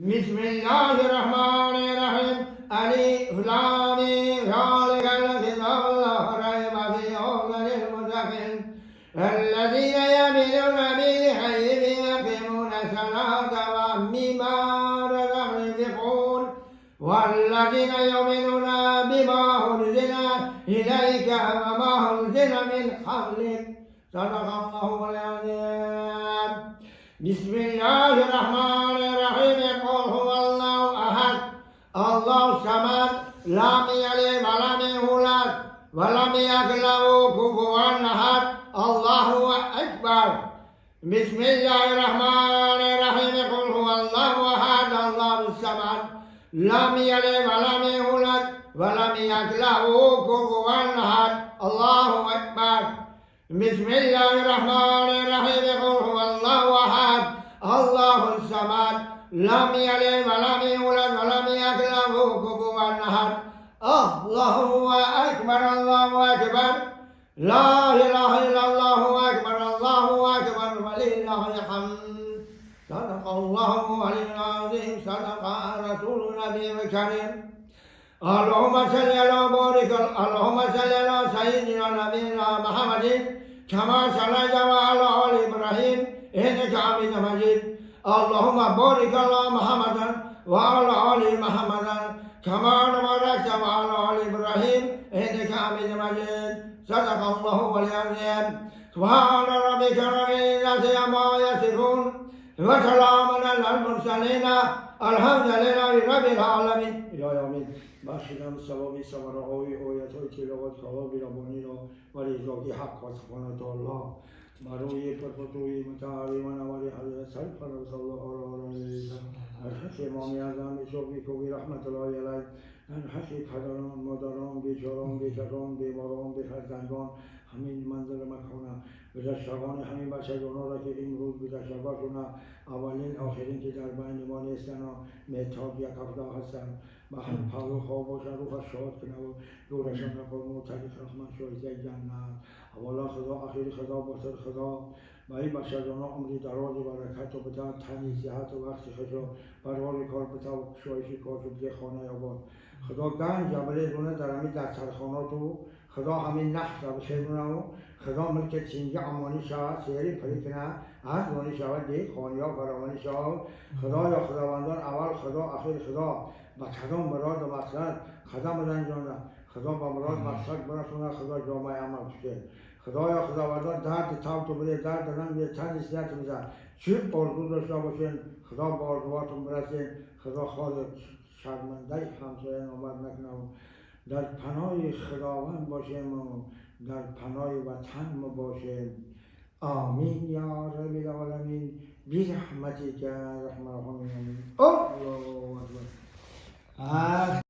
بسم الله الرحمن الرحيم. ألف لام ميم. ذلك الكتاب لا ريب فيه هدى للمتقين الذين يؤمنون بالغيب ويقيمون الصلاة ومما رزقناهم ينفقون والذين يؤمنون بما أنزل إليك وما أنزل من قبلك. صدق الله العظيم. بسم الله الرحمن الرحيم. قل هو الله أحد الله الصمد لم يلد ولم يولد ولم يكن له كفوا أحد. الله أكبر. بسم الله الرحمن الرحيم. قل هو الله أحد الله الصمد لم يلد ولم يولد ولم يكن له كفوا أحد. الله أكبر. بسم الله الرحمن الرحيم. قل هو الله أحد الله الصمد لم يلد ولم يولد ولم يكن له كفوا أحد. الله أكبر. الله أكبر. لا إله إلا الله أكبر. الله أكبر ولله الحمد. صدق الله العظيم. صدق رسول النبي الكريم. اللهم صل على بارك اللهم صل على سيدنا نبينا محمد كما صليت على آل إبراهيم إنك حميد مجيد. اللهم بارك على محمد وعلى آل محمد كما باركت على آل إبراهيم إنك حميد مجيد. صدق الله العظيم. سبحان ربك رب العزة عما يصفون وسلام على المرسلين. الحمد لله رب العالمين. الهی آمین. بخشیدم ثوابی ثمره‌های آیت‌های تلاوت کلام ربانی را و رضای حق و سبحانه تعالی برای پرپتوی مطهری و نوری حضرت سرپرست صلی الله علیه وسلم، در حق امام اعظم صوفی کوی رحمت الله علیه، در حق پدران، مادران، بیچاران، بیکسان، بیماران، بیفرزندان همین منزل مکانه، گذشتگان همین بچگان را که امروز گذشتگانشون اولین آخرین که در بین ما نیستن و مهتاب یک هفته هستن و هم پهلو خواب باشن، روح شاد کنه و دورشان نکنه و طریق رحمت شایسته جنت. اولا خدا، اخیر خدا، باطل خدا و این بچگان عمری دراز و برکت و بده، تنی صحت و وقتی خوش و برار کار بده و شایشی کار بده، خانه آباد. خدا گنج بریزونه در همین دفترخانات و خدا همین نخ را بخیرونه و خدا ملک چینگی امانی شود، سیری پری کنه از وانی شود، دی خانیا فراوانی شود. خدا یا خداوندان، اول خدا، اخیر خدا، با کدام مراد و مقصد قدم رنجانه، خدا با مراد مقصد برسونه، خدا جامعه عمل پوشه. خدایا خداوندان درد تب تو بده، درد رنج بده، تن صحت بده. چه آرزو داشته باشین خدا با آرزوهاتون برسین. خدا خود شرمنده همسایه نامرد نکنه و در پناه خداوند باشیم و در پناه وطن ما باشیم. آمین یا رب العالمین برحمتک ارحم الراحمین. الله اکبر.